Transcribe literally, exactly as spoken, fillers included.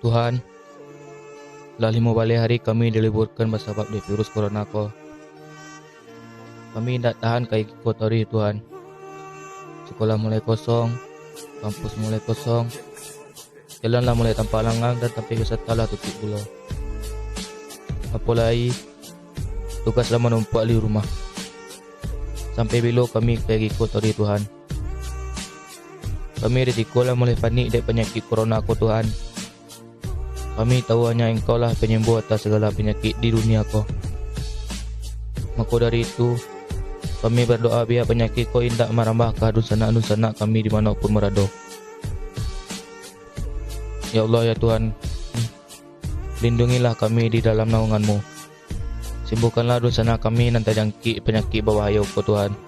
Tuhan, lah limo baleh hari kami diliburkan basabab dek virus corona ko. Kami indak tahan ka iko taruih, Tuhan. Sikolah mulai kosong, kampus mulai kosong, jalan lah mulai tampak langang dan tampek wisata lah tutuik pulo. Apo lai, tugas lah manumpuak di rumah. Sampai bilo kami ka iko taruih, Tuhan? Kami di siko lah mulai panik dek panyakik corona ko, Tuhan. Kami tahu hanya Engkau lah panyembuh atas sagala panyakik di dunia ko. Mako dari itu, kami berdoa biar panyakik ko indak marambah ka dunsanak-dunsanak kami di mano pun barado. Ya Allah, ya Tuhan, lindungilah kami di dalam naungan-Mu. Sembuhkanlah dunsanak kami nan tajangkik panyakik babahayo ko, Tuhan.